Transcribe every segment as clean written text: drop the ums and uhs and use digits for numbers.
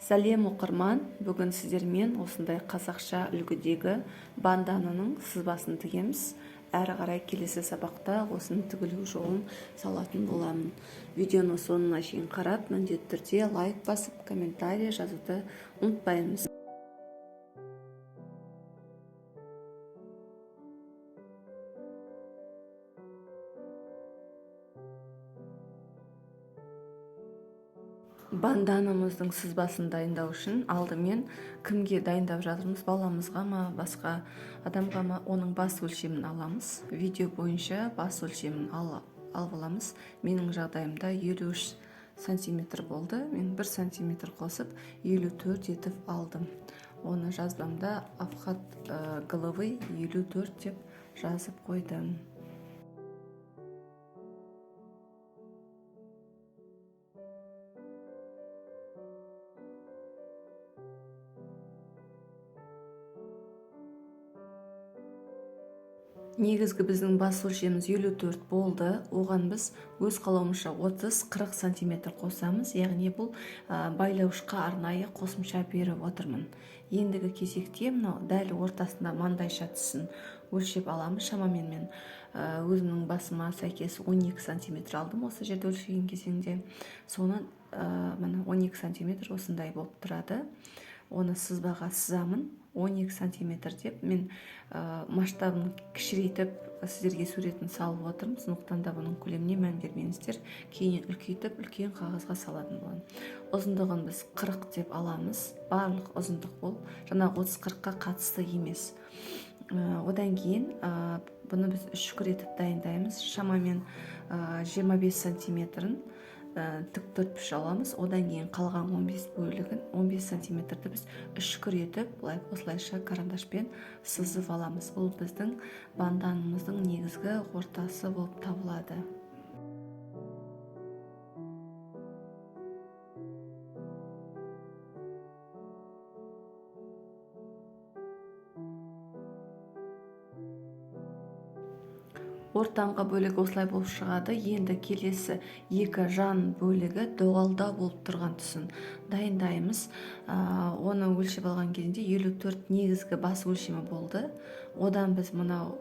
Сәлем, оқырман! Бүгін сіздермен осындай қазақша үлгідегі бандананың сызбасын тігеміз. Әрі қарай келесі сабақта осының тігілу жолын салатын боламын. Видеоны соңына шейін қарап, міндетті түрде лайк басып, комментарий жазуды ұмытпаймыз. Банданамыздың сызбасын дайындау үшін алдымен кімге дайындап жатырмыз, баламызға ма, басқа адамға ма, оның бас өлшемін аламыз. Видео бойынша бас өлшемін алып аламыз. Менің жағдайымда 53 сантиметр болды. Мен 1 сантиметр қосып 54 етіп алдым. Оны жазбамда обхват головы 54 деп жазып қойдым. Негізгі біздің бас өлшеміміз 54 болды. Оған біз өз қалауымызша 30-40 сантиметр қосамыз. Яғни бұл байлаушқа арнайы қосымша беріп отырмын. Ендігі кезекте мынау дәл ортасында маңдайша түсін өлшеп аламыз. Шамамен мен өзімнің басыма сәйкес 12 сантиметр алдым осы жерде өлшеген кезеңде. Соны міне 12 сантиметр осындай болып тұрады. Оны сызбаға сызамын. 12 сантиметр деп мен масштабын кішірейтіп сіздерге суретін салып отырмын. Сондықтан да бұның көлеміне мән бермеңіздер. Кейіннен үлкейтіп үлкен қағазға салатын боламын. Ұзындығын біз 40 деп аламыз. Барлық ұзындық бұл жаңағы 30-40-қа қатысты емес. Одан кейін бұны біз үшкір етіп дайындаймыз. Шамамен 25 сантиметрін тік төртбұрыш аламыз. Одан кейін қалған 15 бөлігін, 15 сантиметрді біз үшкір етіп, былай осылайша карандашпен сызып аламыз. Бұл біздің банданымыздың негізгі ортасы болып табылады. Ортаңғы бөлігі осылай болып шығады. Енді келесі екі жан бөлігі доғалда болып тұрған тұсын дайындаймыз. Оны өлшеп алған кезінде 54 негізгі бас өлшемі болды. Одан біз мынау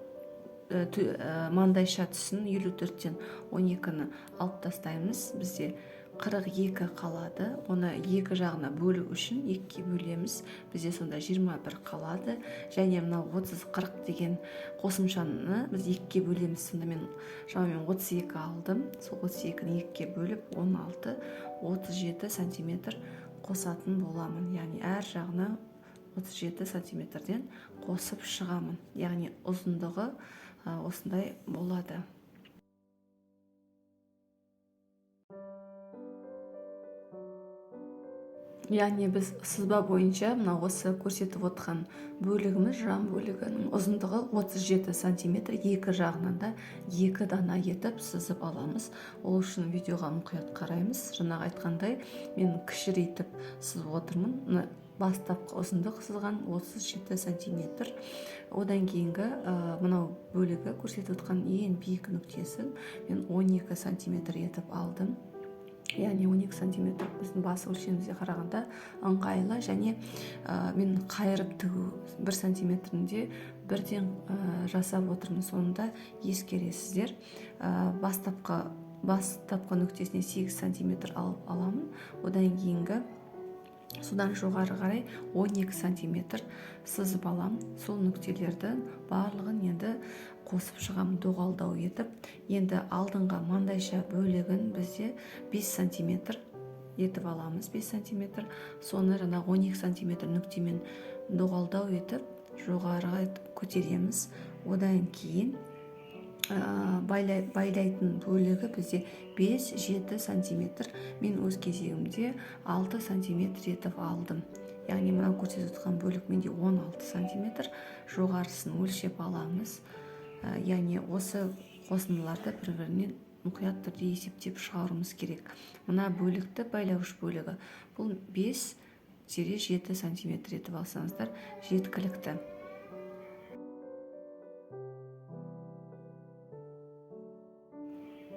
маңдайша тұсын 54-тен 12-ні алып тастаймыз. Бізде 42 қалады. Оны екі жағына бөлу үшін екіге бөлеміз. Бізде сонда 21 қалады. Және мынау 30-40 деген қосымшаны біз екіге бөлеміз. Сонда мен шамамен 32 алдым. Сол 32-ні екіге бөліп 16, 37 сантиметр қосатын боламын. Яғни әр жағына 37 сантиметрден қосып шығамын. Яғни ұзындығы осындай болады. Яғни біз сызба бойынша мына осы көрсетіп отқан бөлігіміз, жан бөлігінің ұзындығы 37 сантиметр, екі жағынан да екі дана етіп сызып аламыз. Ол үшін видеоға мұқият қараймыз. Жаңағы айтқандай, мен кішірейтіп сызып отырмын. Мына бастапқы ұзындық сызған 37 сантиметр. Одан кейінгі мынау бөлігі көрсетіп отқан ең биік нүктесін мен 12 сантиметр етіп алдым. Яғни 12 сантиметр біздің бас өлшемімізге қарағанда ыңғайлы. Және мен қайырып тігу 1 сантиметрінде бірден жасап отырмын. Соны да ескересіздер. Бастапқы нүктесіне 8 сантиметр алып аламын. Одан кейінгі содан жоғары қарай 12 сантиметр сызып аламын. Сол нүктелерді барлығын енді қосып шығамын доғалдау етіп. Енді алдыңғы маңдайша бөлігін бізде 5 сантиметр етіп аламыз. 5 сантиметр. Соны жаңағы 12 сантиметр нүктемен доғалдау етіп жоғарыға көтереміз. Одан кейін байлайтын бөлігі бізде 5-7 сантиметр. Мен өз кезегімде 6 сантиметр етіп алдым. Яғни мынау көрсетіп отырған бөлік менде 16 сантиметр. Жоғарысын өлшеп аламыз. Яғни осы қосындыларды бір-бірінен мұқият түрде есептеп шығаруымыз керек. Мына бөлікті, байлауыш бөлігі, бұл 5-7 сантиметр етіп алсаңыздар жеткілікті.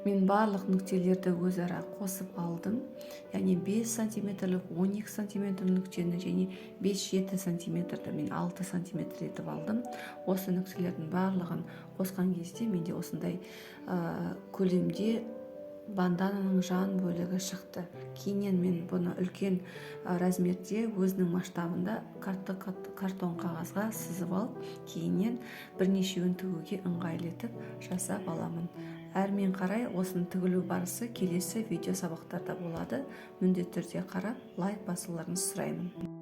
Мен барлық нүктелерді өзара қосып алдым, яғни 5 сантиметрлік, 12 сантиметр нүктені және 5-7 сантиметрді мен 6 сантиметр етіп алдым. Осы нүктелердің барлығын қосқан кезде менде осындай көлемде бандананың жан бөлігі шықты. Кейіннен мен бұны үлкен размерде, өзінің масштабында картон қағазға сызып алып, кейіннен бірнешеуін тігуге ыңғайлы етіп жасап аламын. Әрмен қарай осының тігілу барысы келесі видео сабақтарда болады. Міндетті түрде қарап, лайк басуларыңызды сұраймын.